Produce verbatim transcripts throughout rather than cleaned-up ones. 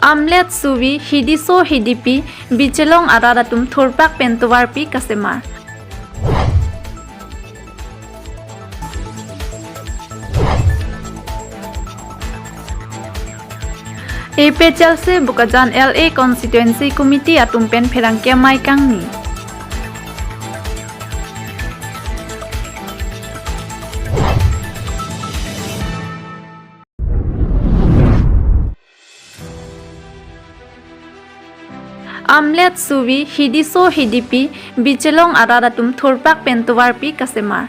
Amlet, Suvi, Hidiso, Hidipi, Bichelong arat atum thurpak pen tovarpi kasemar. A P H L C Bokajan L A Constituency Committee atum pen pherangke amei kangni. Amlet, Suvi, Hidiso, Hidipi, Bichelong arat atum thurpak pen tovarpi kasemar.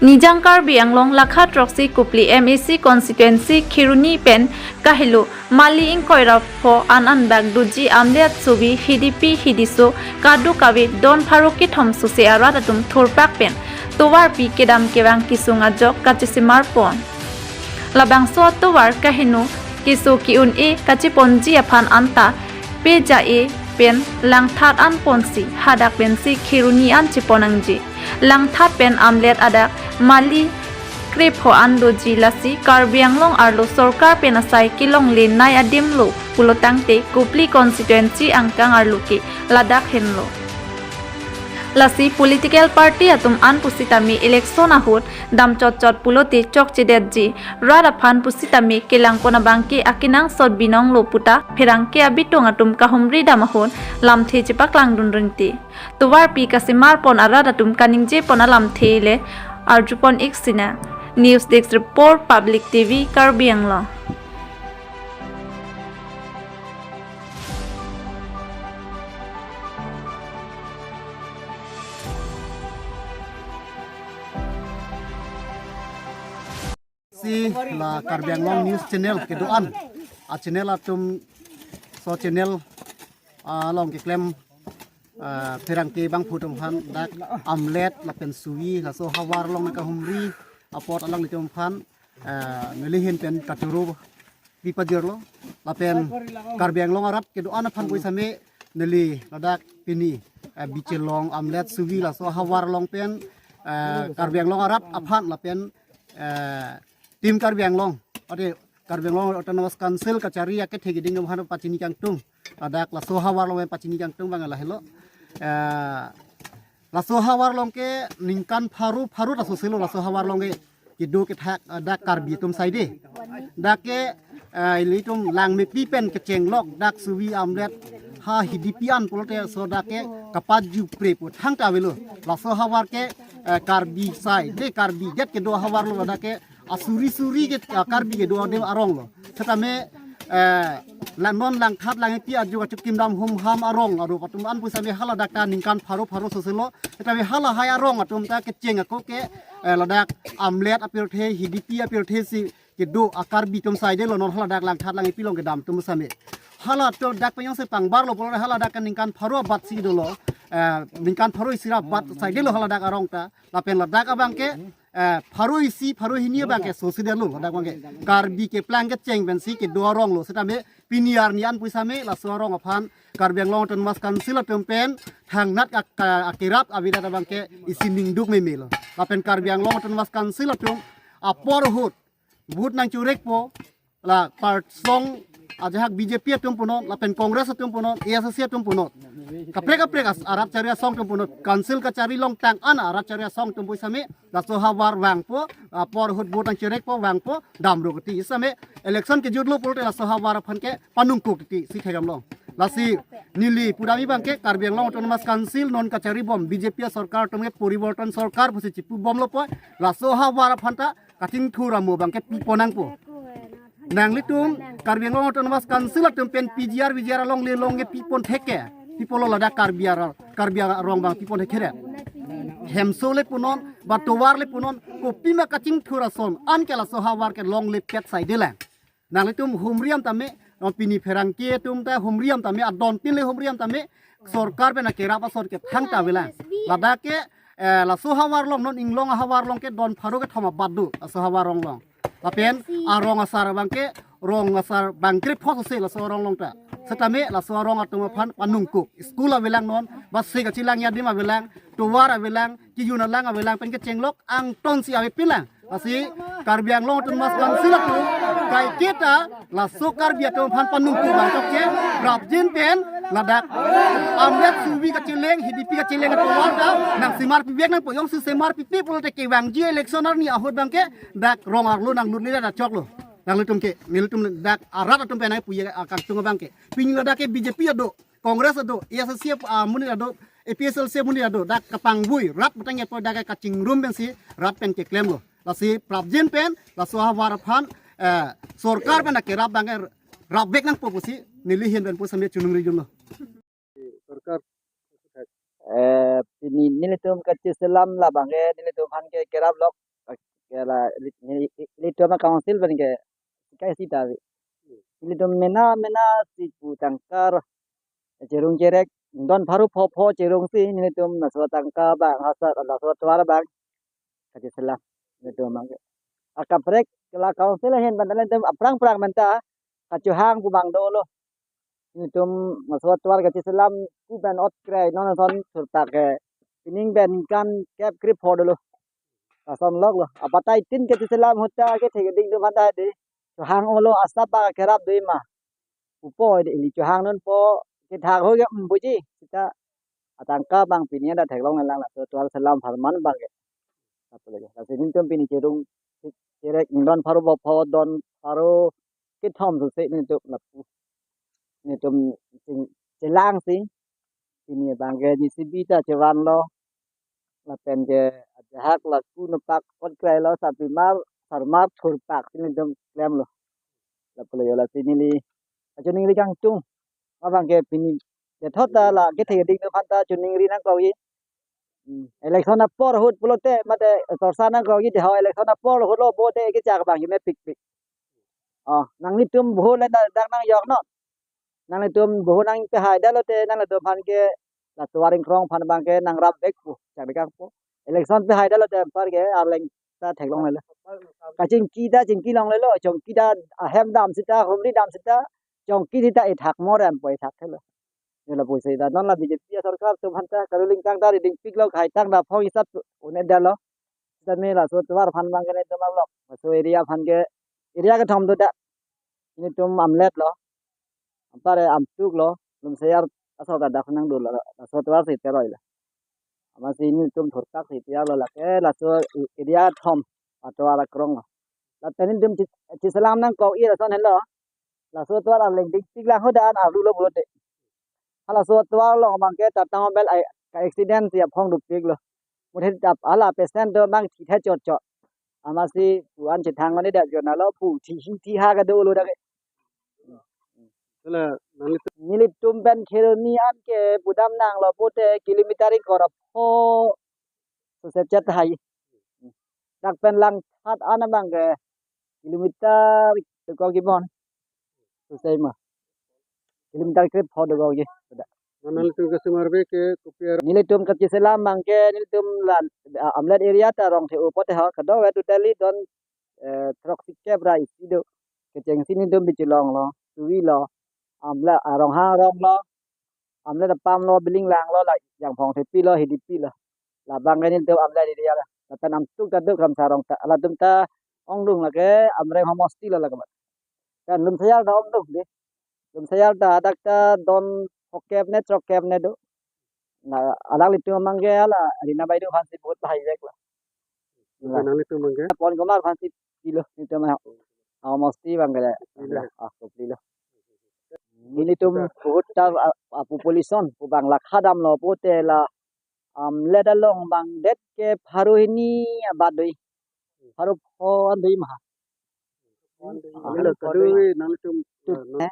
Nijang Karbi Anglong lakha throksi Kopili M A C constituency Kheroni pen kahelo Mali ingkoi ra pho an anbak doji Amlet, Suvi, Hidipi, Hidiso kadokave don pharo kethom sose arat atum thurpak pen tovarpi kedam kevang kesung ajok kachesemar pon. Labangso atovar kaheno keso ke-un-e kacheponji aphan anta peja-e pen langthat an ponsi hadak pensi Kheroni an cheponangji. Langthat pen Amlet adak Mali krepho an doji, lasi Karbi Anglong arlo sorkar pen asai kelonglenei adim lo pulotangte Kopili constituency angkang arlo ke ladak henlo. Lasi political party atum an pusitame election ahut dam chotchot pulote chokchedetji. Rat aphan pusitame kelangpon abangke akenangsot binong lo puta pherangke abitung atum kahumri dam ahut lamthe chepaklangdun rinti. Tovarpi kasemar pon arat atum kaningjepon alamthe le arjupon ik sinang. News Desk Report, Public T V, Karbi Anglong. Si la Karbi Anglong News Channel kedo-an, a channel atum, so channel, ah, along keklem, ah, pherangke bangphu atum aphan dak Amlet lapen Suvi laso ahavar along nangkahumri apot alanglitum aphan, ah, neli ahin pen kachoro pipajirlo. Lapen Karbi Anglong arat kedo-an aphan pu same neli ladak pini, eh, Bichelong, Amlet, Suvi laso ahavar along pen, eh, Karbi Anglong arat aphan lapen, eh, Team Karbi Anglong, ade Karbi Anglong Autonomous Council kachari akethe keding aphan pachini kangtung. Ladak laso ahavar along pachini kangtung abang lahelo. Eh, laso ahavar along ke ningkan pharo pharo ta soselo laso ahavar along ke kedo kethak, eh, dak Karbi atum side. Dak ke, eh, ilitum Langmepi pen kechenglok dak Suvi, Amlet, ha Hidipi an pulote so dak ke kapaju pre pu thangta avelo. Laso ahavar ke, eh, Karbi side, Karbi det kedo ahavar lo dak ke asuri suri ke, eh, Karbi kedo adim arong lo. Setame, eh, la non Langthat Langmepi ajo kachuk kimdam humham arong arup atum an pu same haladak ta ningkan pharo pharo soselo. Setame halahai arong atum ta kecheng ako ke, eh, ladak Amlet apirthe, Hidipi apirthe si kedo a Karbi atum side lo, non haladak Langthat Langmepi along kedam atum same. Haladak pen jongsi pangbar lo pulo haladak kan ningkan pharo abat si dolo, eh, ningkan pharo isi ra abat side lo haladak arong ta. Lapen ladak abangke, eh, pharo isi, pharo hini abangke sosi detlo, ladak abangke Karbi keplang kecheng pensi kedo arong lo. Setame pini arni an pu same laso arong aphan Karbi Anglong Autonomous Council atum pen thangnat ak-, akerap avedet abangke isi ningduk meme lo. Lapen Karbi Anglong Autonomous Council atum apor ahut vote nangchorek po, la part song ajahak B J P atum punon, lapen Congress atum punon, A S D C atum punon. Kaprek kaprek as-, arat chari asong atum punon, council kachari longtang an arat chari asong atum pu same, laso ahavar vangpo, apor ahut vote nangchorek po vangpo, damro keti. Same election kejutlo pulote laso ahavar aphan ke panungkuk keti si thekdamlo. Lasi neli pudam abangke Karbi Anglong Autonomous Council non kachari bom B J P sorkar atum ke poriborton sorkar pusi chipu bomlo po, laso ahavar aphan ta kachingthur amo abangke piponangpo. Nanglitum Karbi Anglong Autonomous Council atum pen P G R, V G R along le long ke pipon theke. Pipolo ladak Karbi ar-, Karbi arong abang pipon theke re. Hemso le punon, ba tovar le punon, kopima kachingthur ason, an ke laso ahavar ke longlepet side lang. Nanglitum humri am tame, non pini pherangke atum ta humri am tame, adon tin le humri am tame, sorkar pen akerap ason ke thangta avelang. Ladak ke, eh, laso ahavar along non inglong ahavar along ke don pharo kethom abat do, laso ahavar along. Lapen arong asar abangke, rong asar bang krepho sose laso arong along ta. Setame laso arong atum aphan panungkuk. School avelang non, basi kachelang adim avelang, tovar avelang, kejun alang avelang, pen kechenglok angton si avepinlang. Lasi Karbi Anglong Autonomous Council atum kaiketa laso Karbi atum aphan panungku bangkok ke prapjin pen ladak Amlet suvi kacheleng, H D P kacheleng atum warta nangsemar pibek nangpo, jongsi semar pipe pulote kevangji election arni ahut abangke dak rong arlo nanglut nile dak choklo. Nanglitum ke, nelitum dak arat atum pen ai puye akangtung abangke. Pini ladak ke B J P ado, Congress ado, A S S C ap-, amonit ado, A P H L C amonit ado, dak kapangbui, rat butang epo dak kachingrum pensi, rat pen keklemlo. Lasi prapjin pen, laso ahavar aphan, eh, sorkar pen dak kerap abangke, rapvek nangpo pusi, neli ahin pen pu sami chunung rijumlo. Sorkar. Eh, pini nelitum kacheselam labangke, nelitum aphan ke kerap lok, ke la, neli, nelitum a-council pen ke, kai sita vi. Nelitum mena, mena si pu tangka cherung cherek, don pharo pho pho cherung si, nelitum laso tangka abang, hasa, laso tovar abang kacheselam nelitum abangke. Akaprek la council ahin pen nelitum aphrang phrang menta kachohang pu abang dolo. Nelitum laso tovar kacheselam ku pen ot krai non ason thurtak ke pining pen ningkan kep krepho dolo. Lason loklo. Abatai tin kacheselam ahut ta kethe keding atum aphan ta de. Chohang olo, asap abang kerap do ma. Upo de ili chohang nonpo kethak ho ke, mm, buji. Sita atangka abang pini ada theklong lang laso tovar selam apharman abangke. Apa lagi? Lasi nelitum pini cherung cherek don pharo pho pho, don pharo kethom sose nelitum lapu. Nelitum ching chelang si. Pini abangke J C B ta chevanlo. Lapen ke ajahak laku nopak ot krailo, sarpimar, sarmar thurpak si nelitum klemlo. Lapu lo yo lasi neli achiningri kangtung. Abangke pini de thot ta la kethe keding atum aphan ta chiningri nangkokji. Hmm. Election apor ahut pulote mate chorcha nangkokji de ho, election apor ahut lo vote kechak abang mepikpik. Oh, nanglitum vote le dak nangjok non. Nanglitum vote nangpehai detlo te nanglitum aphan ke la tovar ingkrong aphan abangke nangrapvekpo, chak dekangpo. Election pehai detlo te anparke arleng ta theklonglelo. Kachingki ta chingki longlelo, chongki ta ahem dam sita, humri dam sita, chongki sita ethak morem po, ethak thelo. Nela pusi ta non la B J P asorkar atum aphan ta karuling tang ta riding piklo, khai tang ta phong isap un-edetlo. Sitame laso tovar aphan abangke nelitum alok, laso area aphan ke, area kethom do dak. Nelitum Amlet lo, anpar Amtuk lo, Lumseyar asor ta dak nang dolo, laso tovar si teroi lo. Amatsi nelitum thurtak si tiar lo lake, laso area kethom atovar akrong lo. Lapen nelitum chi-, cheselam nangkokji lason helo. Laso tovar arleng dingpik lang ho dan arlu lo pulote. Halaso tovar along abangke Tata Mobile ai ka accident si aphong dopiklo. Muthe tap hala patient do abang thithe chot chot. Amatsi puan chethang oni dak jona lo pu thi hi thi ha kadolo dak. Hala nangli nelitum pen Kheroni an ke pudam nanglo pote kilometer ingkoi ra pho sose chet hai. Dak pen Langthat an abangke kilometer ingkoi kibon. Sose ma. Kilometer krepho dokokji. Sudah. Mana nelitum kasemar be ke kopi ar- Nelitum kacheselam abangke nelitum la, ah, Amlet area ta Rongthe-o pote ho, kadokave totally don, eh, throksi kep ra isi do. Kechengsi nelitum Bichelong lo, Suvi lo, Amla, ah, Ronghang arong lo, Amlet apam lo, Biling lang lo, la Jangphong Thepi lo, H D P lo. Labangke nelitum Amlet area lo. Lapen Amtuk ta do Kramsa arong ta, latum ta ongdung lake Amreng homosti lo lake. Kan Lumseyar ta ongdung de. Lumseyar ta dak ta don phokep ne throkkep ne do. Na, alanglitum abangke hala Rina Baideo aphansi vote pahai veklo. Oke, nanglitum abangke? Pon Kumar aphansi pilo, nelitum a, a, homosti abangke. Pilo. Ah, pilo. Nelitum vote ta, a, a, population pu abang la khadam lo pote la Amlet along abang det ke pharo hini abat doi. Pharo pho an doi ma. Nila kadokave nanglitum, tu, ah, no. Eh,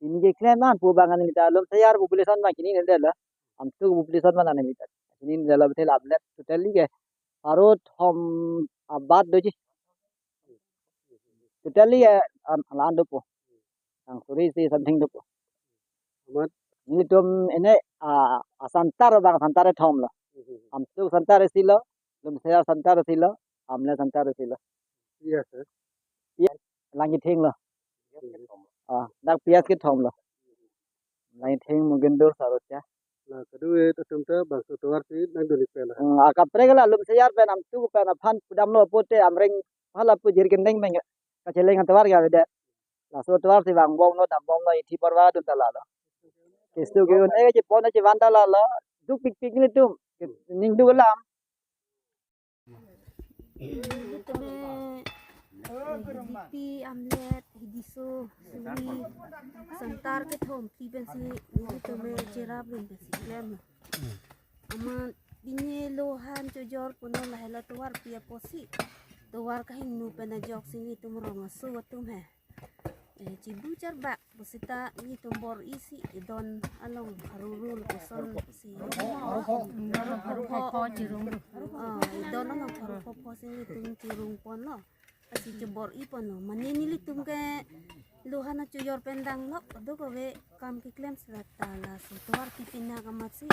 pini keklem an pu abang an neli ta Lumseyar population abang chinine detlo. Amtuk population abang chinine detlo. Chinine detlo betul Amlet totally ke pharo thom abat doji. Totally, eh, an, la-an dopo. Ang suri si something dopo. Amat? Nelitum ene, ah, a-center abang center kethom lo. Mhm. Amtuk center isi lo, Lumseyar center isi lo, Amlet center isi lo. Iya, sir. Iya, Langkithing lo. Mhm. Ah, dak P S kethom lo. Langkithing, Mugendur, Sarocha. La kadokave atum ta bangso tovar si nangdun-ik pen ha. Hmm, akaprek la Lumseyar pen Amtuk pen aphan pudam lo pote Amreng hala pu jir kendeng bang kacheleng atovar ke avedet. Laso atovar si vangbomlo, dambomlo, ithi porva dun ta lalo. Keso ke-un e chepon e chevan ta lalo. Dukpikpik nelitum. Ning duk alam. Nelitum ke Hidipi, Amlet, Hidiso, Suri, Santar kethom phli pensi nelitum ke cherap rin pensi klem. Amat pini lohan chojor punon lahelo tovar pi apotsi. Tovar kahingno pen ajoksi nelitum rong aso atum he, eh, chibu charbak pusita nelitum bor-isi idon along aruru lapuson si. Pharo pho chirung. Oh, idon along pharo pho si nelitum chirung ponlo. Lasi chobor-i ponlo. Mane nelitum ke lohan chojor pen danglok, kadokave kam keklem seta laso tovar pi pina kamatsi.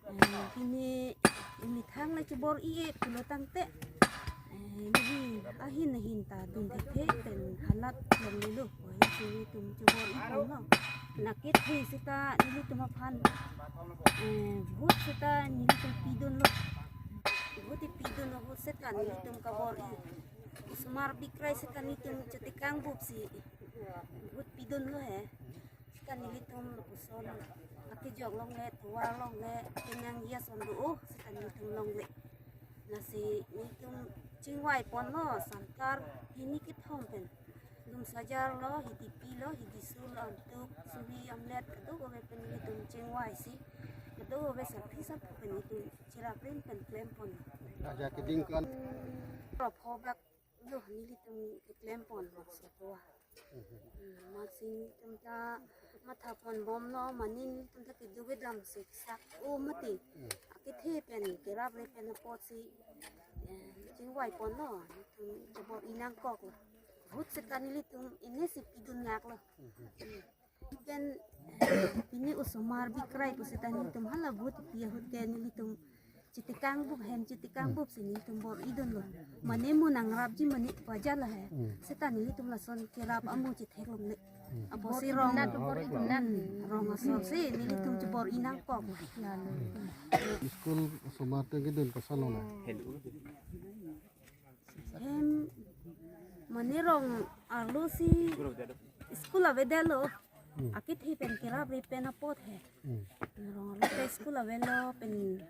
Eh, pini imethang le chobor-i-e pulo tangte, eh, neli ahin ahin ta dun thekthe pen halat longlelo. Lasi nelitum chobor-i ponlo. Nakethe seta nelitum aphan, eh, vote seta nelitum pidunlo. Vote pidunlo, vote seta nelitum kabor-i. Osomar Bikrai seta nelitum chetekang bupsi vote pidunlo he. Seta nelitum lapuson akejok longle, tovar longle, kenangji ason do-o seta nelitum longle. Lasi nelitum chingvai ponlo, Santar hini kethom pen. Lumsajar lo, Hidipi lo, Hidiso lo, Amtuk, Suri, Amlet, kadokave pen nelitum chingvaisi. Kadokave sarpi sarpo pen nelitum cherap rin pen klem ponlo. Ajak keding kan. Pharo pho bak lo nelitum keklem ponlo laso tovar. Hmm, amatsi nelitum ta matha ponbomlo, mane nelitum ta kedo kedam si sak o mati. Akethe pen kerap re pen apotsi, eh, chingvai ponlo, nelitum chobor-i nangkoklo. Vote seta nelitum ingnesi pidun ngaklo. Hmm. Pen, eh, pini osomar Bikrai pusita nelitum hala vote pi ahut ke nelitum chetekang bup, hem chetekang bupsi nelitum bor-i dunlo. Mane mo nangrapji mane pajala he. Hmm. Seta nelitum lason kerap amo chethek longle. Hmm. Apotsi rong, hmm, rong asor si nelitum chobor-i nangkok. School osomar teng kedun koson lo na? Hem, mane rong arlo si school avedetlo. Hmm. Akethe pen kerap re pen apot he. Hmm. Rong arlo ke school avelo pen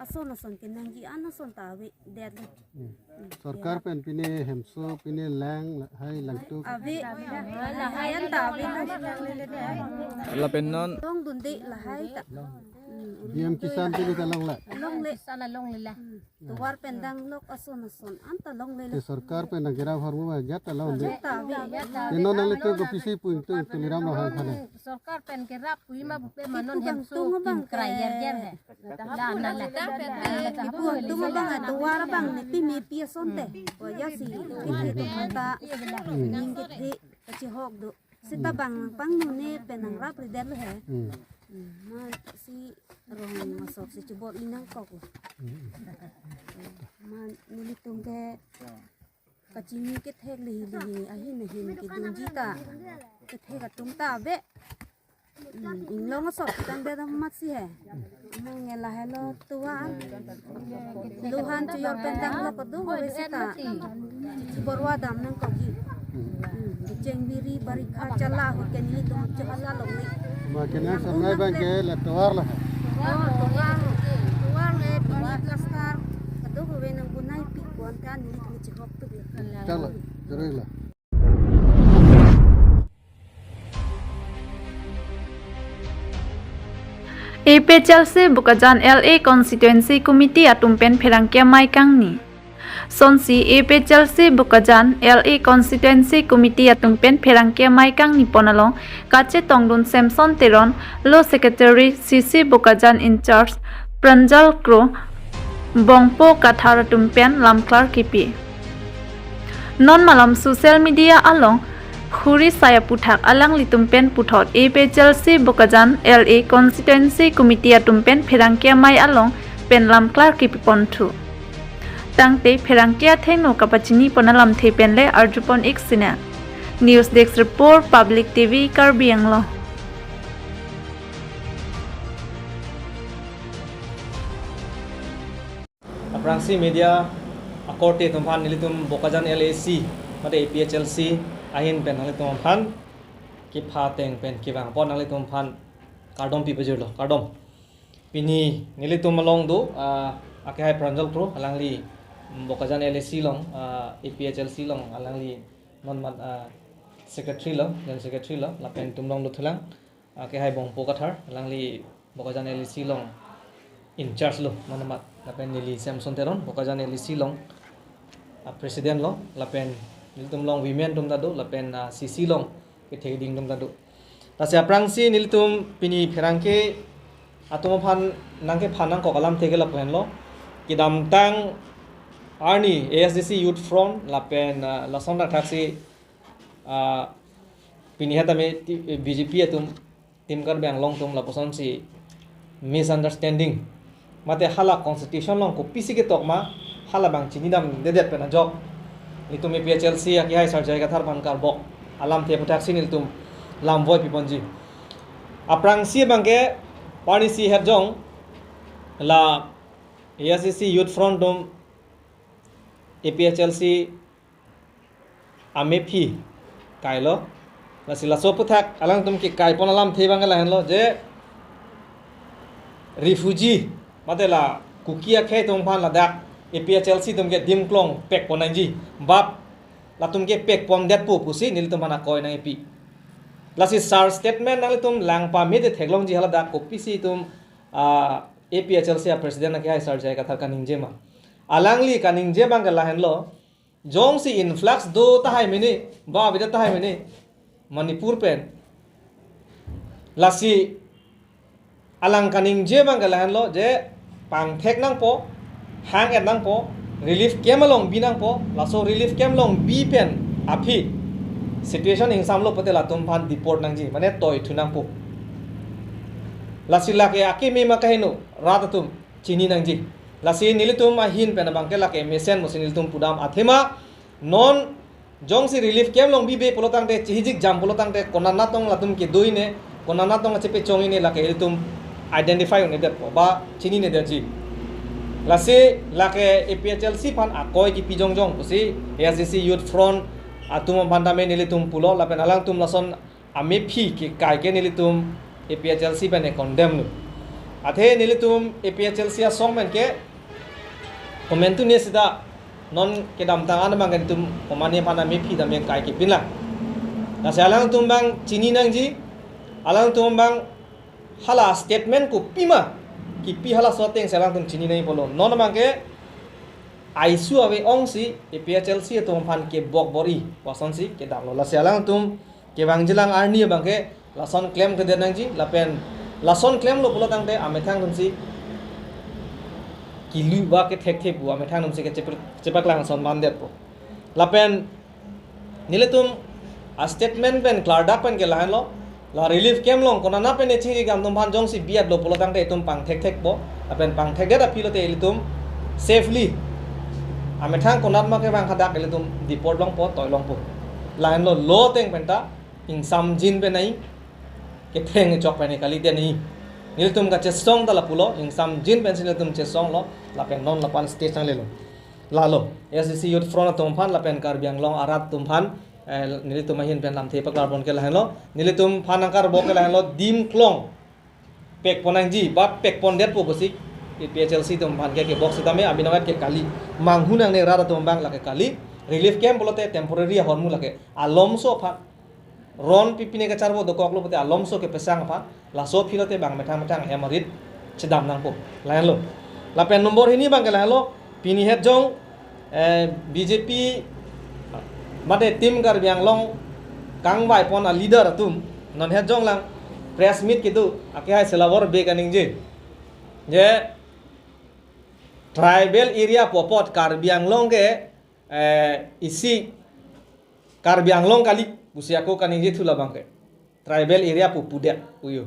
ason ason kenangji an ason ta avedetlo. Hmm. Hmm. Sorkar pen pine hemso, pine lang, lahai langtuk. Ave, lahai an ta ave. Lapen non. Longdunde lahai ta. Hmm. P M Kisan pine ta longle. Longle. Kisan longle la. Hmm. Tovar pen danglok ason ason anta longlelo. Te sorkar pen nangkerap ahormu ma jat ta longde. Jat ta ave. Te non nanglitum kopisi pu ingtung Tuliram Ronghang aphan he? Sorkar pen kerap pu ma bupe ma non hemso tung abang kim krai ke yer yer he. La na la. Ipu tung abang, tovar abang ne pi me pi asonte. Wajah si kethe do kata. Ning kethe kachehok do. Seta bang pangno ne pen nangrap redetlo he. Hmm. Hmm, amatsi rong asor si chobor-i nangkoklo. Hmm. Ma nelitum ke kachini kethek lehi lehi ahin ahin kedunji ta kethek atum ta ave. Hmm, inglong asor tangdet amatsi he. Amang nge lahelo tovar. Lohan chojor pen danglok kadokave seta borwa dam nangkokji. Hmm, kecheng biri barikha chala ahut ke nelitum chehala longle. Ma kenang sornai abang ke la tovar lo he. Oh, tovar. Tovar le pini plaster kadokave nang bunai pi kuan ta nelitum chehok tu bi. Chalo, jero la. A P H L C Bokajan L A Constituency Committee atum pen pherangke amei kangni. Sonsi A P H L C Bokajan L A Constituency Committee atum pen pherangke amei kangni pon along kachetongdun Samson Teron, Law Secretary C C Bokajan in charge Pranjal Kro, Bongpo Kathar atum pen lamklar kipi. Non malom social media along khuri sai aputhak alanglitum pen puthot A P H L C Bokajan L A Constituency Committee atum pen pherangke amei along pen lamklar kipi ponthu. Tangte pherangke athengno kapachini pon alamthe pen le arjupon ik sina. News Desk Report, Public T V, Karbi Anglong. Aphrangsi media Korte atum aphan nelitum Bokajan L A C mate A P H L C ahin pen nanglitum aphan kepha ateng pen kevang apot nanglitum aphan kardom pi pajirlo, kardom. Pini nelitum along do, ah, akehai Pranjal Kro, alangli, mm, Bokajan L A C along, ah, A P H L C along, alangli non mat, ah, secretary lo, general secretary lo, lapen itum along dothulang, ah, akehai Bongpo Kathar, alangli Bokajan L A C along in charge lo, non mat, lapen neli Samson Teron, Bokajan L A C along, ah, president lo, lapen nelitum along women atum ta do, lapen, ah, C C along ketheding atum ta do. Lasi aphrangsi nelitum pini pherangke atum aphan nangkephan nangkok alamthe ke lapu henlo. Kedamtang arni A S D C Youth Front lapen, ah, lason thakthaksi, ah, pini hat tame ti-, B J P atum, Team Karbi Anglong atum lapusonsi misunderstanding mate hala constitution along kopisi ketok ma, hala abang chinidamdedet pen ajok nelitum A P H L C akehai Sarjai Kathar aphan karbok alamthe aphuthaksi nelitum lamvoi piponji. Aphrangsi abangke parnisi hetjong la A S D C Youth Front atum A P H L C amephi kailo. Lasi laso aphuthak alangtum kekaipon alamthe abangke lahenlo je refugee mate la Kuki akhei atum aphan ladak A P H L C atum ke dim klong pekpon nangji, bap latum ke pekpondetpo pusi nelitum aphan akoi nangkipi. Lasi sir statement nanglitum lang pame te theklongji, haladak kopisi itum, ah, A P H L C a president akehai Sarjai Kathar kaningje ma. Alangli kaningje abangke lahenlo, jongsi influx do tahai mene, ba avedet tahai mene Manipur pen, lasi alang kaningje abangke lahenlo je pangthek nangpo, hang-et nangpo, relief camp along bi nangpo, laso relief camp along bi pen aphi situation ingsamlo pute latum aphan deport nangji, mane toithu nangpo. Lasi lake akeme ma kaheno rat atum chini nangji. Lasi nelitum ahin pen abangke lake mesen mosi nelitum pudam, athema non jongsi relief camp along bibe pulotangte, chihijik jam pulotangte, konat natong latum kedo-i ne, konat natong chepechong-i ne, lake ilitum identify un'edetpo ba chininedetji. Lasi lake A P H L C aphan akoi kipi jongjong pusi A S D C Youth Front atum aphan tame nelitum pulo, lapen alangtum lason amephi kekai ke nelitum A P H L C pen condemn lo. Athe nelitum A P H L C asong pen ke komantu ne sita non kedamtang an abangke nelitum komane aphan amephi tame kai kepinlang. Lasi alangtum abang chini nangji, alangtum abang hala statement kopi ma kipi, halaso atengsi alangtum chini nangji pulo. Non abangke aisu ave ongsi A P H L C atum aphan kebok bor-i pu asonsi kedamlo. Lasi alangtum kevangjilang arni abangke lason klemkledet nangji, lapen lason klemlo pulotangte amethang atumsi kilu ba kethekthe pu, amethang atumsi kechepak, chepaklang ason mandetpo. Lapen nelitum a statement pen klardak pen ke lahenlo, la relief camp along konana pen ne chiri kam atum aphan jongsi bi-etlo pulotangte itum pangthekthekpo, lapen pangthekdet aphi lote ilitum safely amethang konat ma kevang hadak ilitum deport longpo, toi longpo. Lahenlo, law ateng penta ingsamjin pen nai, ketheng chok pen ne kalidet nai. Nelitum kachesong ta lapulo, ingsamjin pensi nelitum chesonglo, lapen non lapu-an stage nanglelo. Lalo, A S D C Youth Front atum aphan lapen Karbi Anglong arat atum aphan, eh, nelitum ahin pen lamthe paklarpon ke lahenlo, nelitum aphan nangkarbok ke lahenlo, dim klong pekpon nangji ba pekpondetpo pusi A P H L C atum aphan ke kebok setame abinongat ke kali, manghu nangne rat atum abang lake kali, relief camp pulote temporary ahormu lake, alomso aphan ron pipine kacharbo dokoklo pute alomso kepesang aphan, laso aphi lote bang methang methang hem arit chedam nangpo. Lahenlo. Lapen nombor hini abangke lahenlo, pini hetjong, eh, B J P mate Team Karbi Anglong kangvaipon a leader atum non hetjong lang press meet kedo, akehai Selawor Bey kaningje je tribal area pu apot Karbi Anglong ke, eh, isi Karbi Anglong kali pusi ako kaningje thu labangke. Tribal area pu pudet pu yo.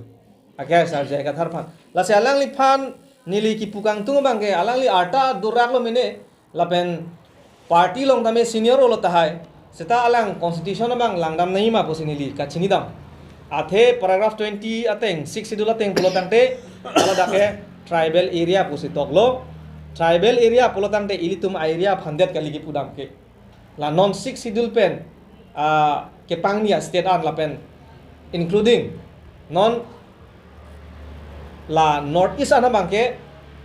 Akehai Sarjai Kathar aphan. Lasi alangliphan neli kipu kangtung abangke, alangli arta duraklo mene, lapen party along tame senior lo tahai. Seta alang constitution abang langdam nangji ma pusi neli kachinidam. Athe paragraph twenty ateng, Sixth Schedule ateng pulotangte, haladak ke tribal area pusi toklo. Tribal area pulo tangte ilitum area aphan det kali kipu dam ke. La non Sixth Schedule pen, ah, kepangni a-state an lapen including non la North East an abang ke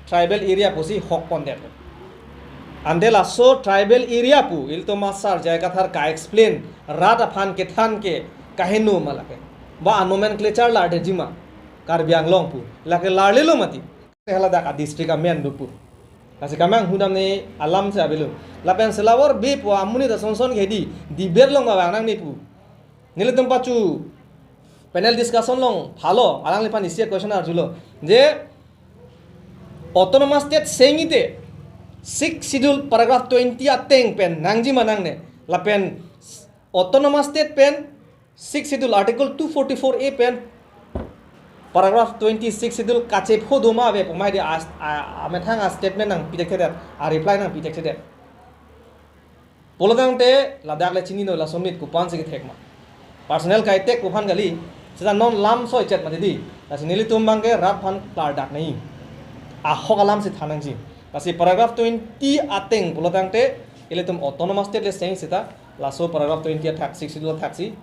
tribal area pusi hok pon det. Ante laso tribal area pu ilitum asar J I Kathar ka-explain rat aphan kethan ke kaheno ma lake. Ba a-nomenclature lar detji ma Karbi Anglong pu. Lake larlelo mati. Haladak a-district amen do pu. Lasi kemanghu damne alam si avelo. Lapen selawer be pu amonit asonson ke di debate along ma vang nangne pu. Nelitum pachu panel discussion along phalo, alangliphan isi a-question arjulo. Je autonomous state sengite Sixth Schedule paragraph twenty ateng pen nangji ma nangne. Lapen autonomous state pen Sixth Schedule article two forty-four A pen paragraph twenty Sixth Schedule kachepho do ma ave pu mai di as-, a, amethang a-statement nangpi thekthedet, a-reply nangpi thekthedet. Pulo tangte ladak le chinilo, laso amonit kopan si kethek ma. Personal kaitek pu aphan kali, seta non lam soi chet mati di. Lasi nelitum abang ke rat aphan klardak nangji. Ahok alam si than nangji. Lasi paragraph twenty ateng pulo tangte ilitum autonomous state le seng seta laso paragraph twenty athak, Sixth Schedule athak si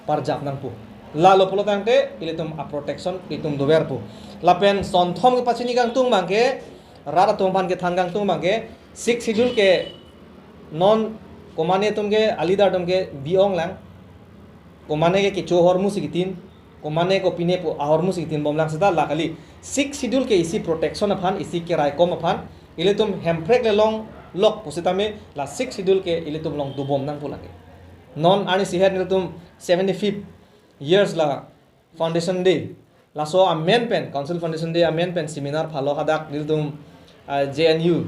parjap nangpo. Lalo pulo tangte ilitum a-protection ilitum dover po. Lapen sonthom kepachini kangtung abang ke, rat atum aphan kethan kangtung abang ke, Sixth Schedule ke non komane atum ke, a-leader atum ke bi-ong lang. Komane ke kecho ahormu si kitin, komane kopine pu ahormu si kitin bom lang seta la kali. Sixth Schedule ke isi protection aphan, isi keraikom aphan, ilitum Hemprek le longlok pusitame la Sixth Schedule ke ilitum along dobom nangpo lake. Non arni sihet nelitum seventy-fifth years la Foundation Day. Laso amen pen, Council Foundation Day amen pen seminar phalo, hadak nelitum, ah, J N U,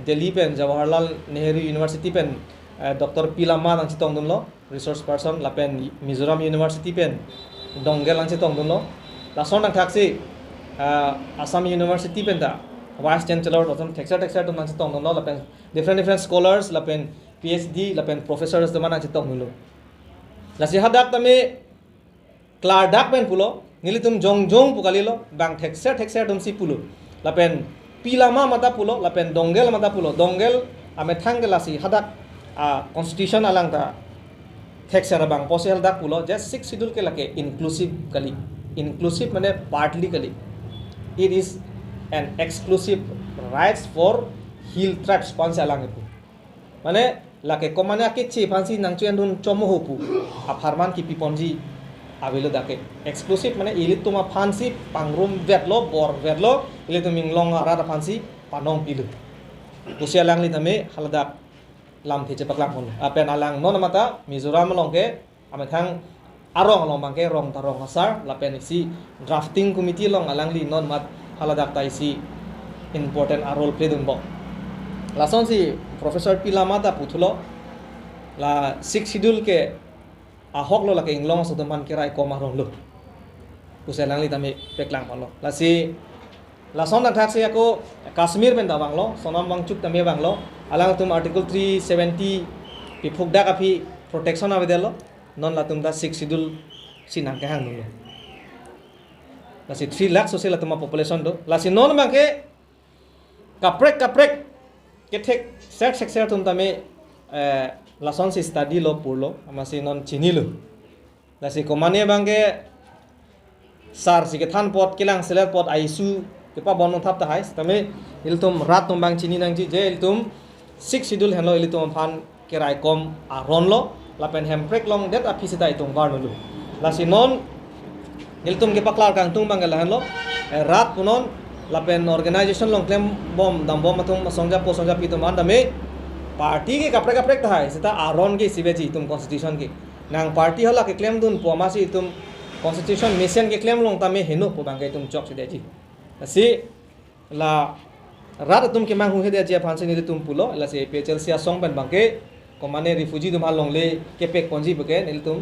Delhi pen, Jawaharlal Nehru University pen, ah, Doctor P Lama nangchetongdunlo, resource person, lapen Mizoram University pen Dongel nangchetongdunlo. Lason nangthaksi, ah, Assam University pen ta Vice Chancellor lason thekser thekser atum nangchetongdunlo, lapen different different scholars, lapen P H D, lapen professors atum nangchetongdunlo. Lasi hadak tame klardak pen pulo, nelitum jongjong pu kalilo, bang thekser thekser atum si pulo. Lapen P Lama mata pulo, lapen Dongel mata pulo. Dongel amethang ke lasi hadak, ah, constitution along ta thekser abang pusi hadak pulo, je Sixth Schedule ke lake inclusive kali. Inclusive mane partly kali. It is an exclusive rights for hill tribes, pu ansi alang pu. Mane lake komane akeche aphansi nangcho-endun chomo ho pu apharman kipi ponji avelo dak ke. Exclusive mane ilitum aphansi pangrum vetlo, bor vetlo, ilitum inglong arat aphansi panong pilo. Pusi alangli tame haladak lamthe chepaklang pon. Lapen alang non mata Mizoram along ke amethang arong along abang ke rong ta rong asar, lapen isi drafting committee along alangli non mat haladak ta isi important a-role play dunbom. Lasonsi Professor P Lama ta puthulo, la Sixth Schedule ke ahok lo, lake inglong aso atum aphan keraikom arong lo. Pusi alangli tame paklang ponlo. Lasi lason nangthaksi ako Kashmir pen ta vanglo, Sonam Wangchuk tame vanglo. Alangtum Article three seventy piphukdak aphi protection avedetlo. Non latum ta Sixth Schedule si nangkehang dunlo. Lasi three lakhs osi latum a-population do. Lasi non abang ke kaprek kaprek kethekser thekser atum tame, eh, lasonsi study lo, purlo, amatsi non chinilo. Lasi komane abang ke sar si kethan apot, kelang selet apot, a-issue kepabon nangthap tahai, tame ilitum rat atum abang chini nangji je ilitum Sixth Schedule henlo ilitum aphan keraikom aron lo, lapen Hemprek longdet aphi seta itum varnolo. Lasi non ilitum kepaklar kangtung abang ke lahenlo, eh, rat punon lapen organization along klembom dambom atum asongja po songja pi atum an tame party ke kaprek kaprek tahai, seta aron ke isi veji itum constitution ke. Nang party hala keklemdun pu amatsi itum constitution mesen keklem along tame heno pu abang ke itum chokche detji. Lasi la rat atum kemanghu hede aji aphansi nelitum pulo, lasi A P H L C asong pen abang ke komane refugee atum along le kepek ponji pu ke nelitum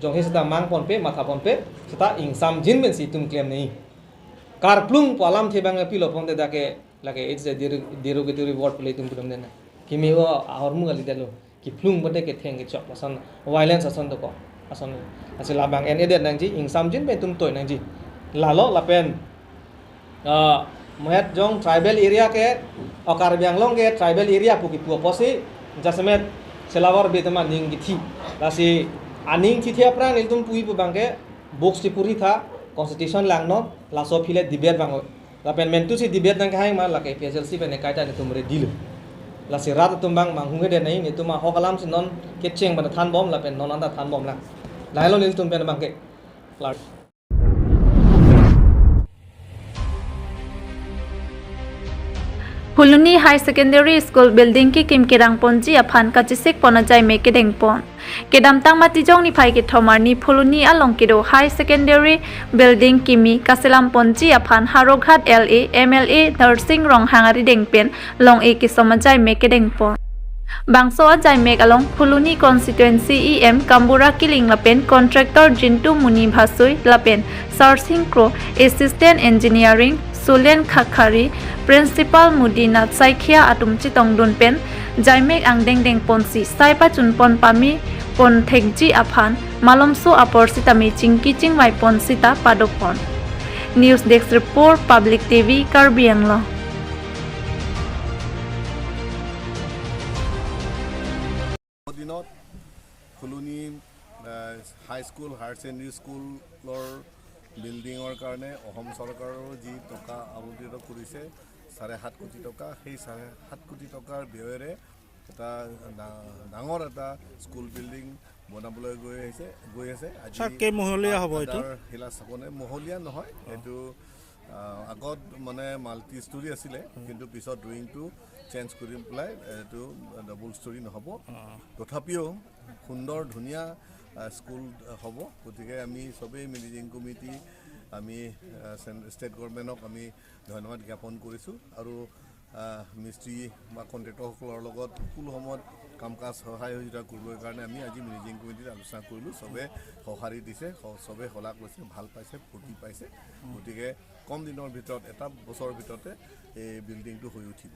jonghe seta mang ponpe, matha ponpe, seta ingsamjin pensi itum klem nangji. Karplung pu alamthe abang pilo ponte dak ke lake it's a deroga-, derogatory word pu le itum pudam den. Kimi o ahormu kalidetlo. Kiplung bote ketheng kechok ason, violence ason dokok ason. Lasi labang en-edet nangji, ingsamjin pen itum toi nangji. Lalo lapen, ah, Mohet jong tribal area ke, o Karbi Anglong ke tribal area pu kipu apotsi, jasemet selavar betama ning kithi. Lasi aning kithi aphrang nelitum puji pu abang ke, books ti puri tha, constitution langnon, laso aphi le debate abang. Lapen mentu si debate nangkehang ma lake P S L C pen ekai ta nelitum ready lo. Lasi rat atum abang manghumhe de nai, nelitum ahok alam si non kecheng pen thanbom lapen non anta thanbom lang. Lahelo nelitum pen abang ke. Klar. Phuloni High Secondary School building kikim kerang ponji aphan kachesik pon ajaimek kedeng pon. Kedamtang Matijong niphai kethom arni Phuloni along kedo High Secondary building kimi kaselam ponji aphan Howraghat L A M L A Darsing Ronghang arideng pen long-e kesom ajaimek kedeng pon. Bangso ajaimek along Phuloni constituency E M Kambura Killing lapen contractor Jintu Muni Bhasoi lapen Sarsing Kro, Assistant Engineering Sulen Khakhari, Principal Mudinath Saikia atum chetongdun pen jaimek angdeng deng ponsi sai pachun pon pame pon thekji aphan malomso apor sitame chingki chingvai pon sita pado pon. News Desk Report, Public T V, Karbi Anglong. দিনত ফুলনি high school, higher secondary স্কুলৰ বিল্ডিঙৰ কাৰণে অসম চৰকাৰৰ যি টকা আবণ্টিত কৰিছে চাৰে সাত কোটি টকা, সেই চাৰে সাত কোটি টকাৰ ব্যয়েৰে এটা ডা- ডাঙৰ এটা স্কুল বিল্ডিং বনাবলৈ গৈ আহিছে গৈ আছে। আজি ছাৰ, কেইমহলীয়া হ'ব এইটো? আধাৰ শিলা স্থাপনে মহলীয়া নহয়, এইটো আহ, আগত মানে মাল্টি ষ্টৰী আছিলে, কিন্তু পিছত ড্ৰয়িংটো চেঞ্জ কৰি পেলাই এইটো ডাবল ষ্টৰী নহ'ব। তথাপিও সুন্দৰ ধুনীয়া আহ, স্কুল হ'ব। গতিকে আমি চবেই মেনেজিং কমিটি, আমি আহ, চেন- ষ্টেট গভৰ্ণমেণ্টক আমি ধন্যবাদ জ্ঞাপন কৰিছোঁ আৰু আহ, মিস্ত্ৰী বা কণ্ট্ৰেক্টৰসকলৰ লগত সকলো সময়ত কাম কাজ সহায় সহযোগিতা কৰিবৰ কাৰণে আমি আজি মেনেজিং কমিটিত আলোচনা কৰিলোঁ। চবে সঁহাৰি দিছে, স- চবে শলাগ লৈছে, ভাল পাইছে, ফূৰ্তি পাইছে। গতিকে কম দিনৰ ভিতৰত, এটা বছৰৰ ভিতৰতে এই বিল্ডিংটো হৈ উঠিব।